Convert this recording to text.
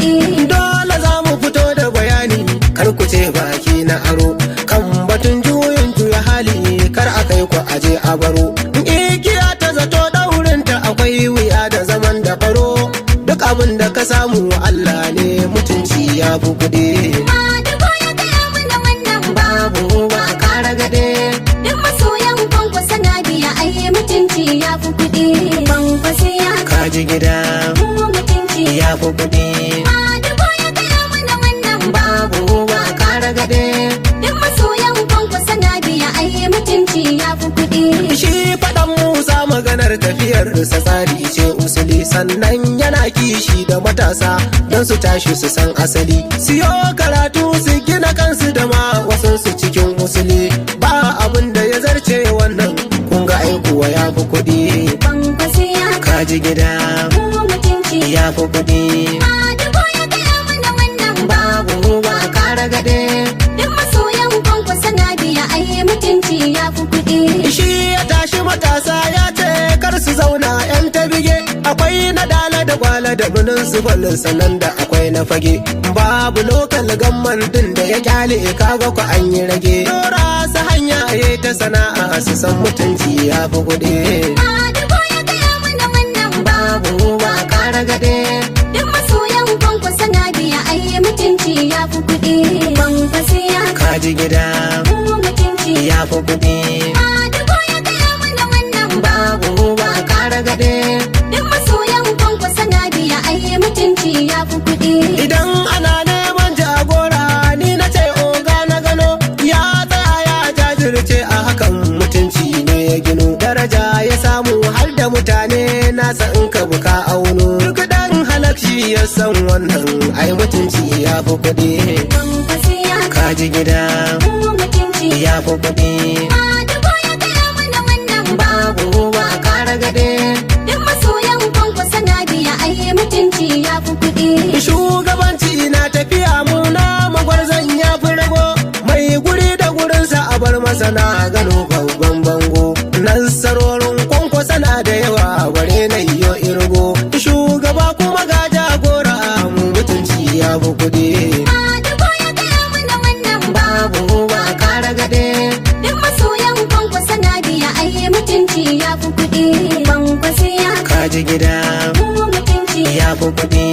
kuɗi. Dole za mu fito da bayani, kar ku ce baki na aro. Kan batun juyin juya hali, kar a kai ku aje a baro. Igiya ta zato daurinta akwai wuya da zaman da faro. Duk abin da ka samu Allah ne, mutunci ya fi kuɗi. Madugu ya gaya mana wannan. Babu ba kara gade. Duk masoyan Kwankwasa na biya, ai mutunci ya fi kuɗi. Kwankwasa ya Kaji gida. Mu mutunci ya fi kuɗi. Madugu ya gaya mana wannan. Babu ba kara gade. Duk masoyan Kwankwasa na biya, ai mutunci ya fi kuɗi. Shi faɗan Musa maganar tafiyar sa tsari ce usuli, sannan yana kishi da matasa don su tashi su san asali. Siyo karatu su gina kansu da ma wasu su cikin usuli. Ba abin da ya zarce wannan, kun ga aikuwa ya fi kuɗi. Kwankwasa ya Kaji gida. Mu mutunci ya fi kuɗi. Madugu ya gaya mana wannan. Babu ba kara gade. Duk masoyan Kwankwasa na biya, ai mutunci ya fi kuɗi. Shi ya tashi matasa ya ce kar su zauna 'yan ta bige. Akwai na dala da gwala da binin su balin, sannan da akwai na fage. Babu local government din da ya kyale, kaga ku an yi rage. Dora su hanya ya ta sana'a su san mutunci ya fi kuɗi. Madugu ya gaya mana wannan. Babu ba kara gade. Duk masoyan Kwankwasa na biya, ai mutunci ya fi kuɗi. Kwankwasa ya Kaji gida. Mu mutunci ya fi kuɗi. Madugu ya gaya mana wannan. Babu ba kara gade. Duk masoyan Kwankwasa na biya, ai mutunci ya fi kuɗi. Idan ana neman jagora, ni na ce oga na gano. Ya tsaya ya jajirce a hakan, mutunci ne ya gino. Daraja ya samu har da mutane nasa in ka buka auno. Duk dan halakshi ya san wannan, ai mutunci ya fi kuɗi. Kwankwasa ya Kaji gida. Mu mutunci ya fi kuɗi. Madugu ya gaya mana wannan. Babu ba kara gade. Duk masoyan Kwankwasa na biya, ai mutunci ya fi kuɗi. Shugabanci na tafiya, muna magwarzan ya fi rago. Mai guri da gurinsa a bar masa, na gano babban bango. Nasarorin Kwankwasa na da yawa, bare na iyo irgo. Shugaba kuma ga jagora, mu mutunci ya fi kuɗi. Madugu ya gaya mana wannan. Babu ba kara gade. Duk masoyan Kwankwasa na biya, ai mutunci ya fi kuɗi. Kwankwasa ya Kaji gida. Mu mutunci ya fi kuɗi.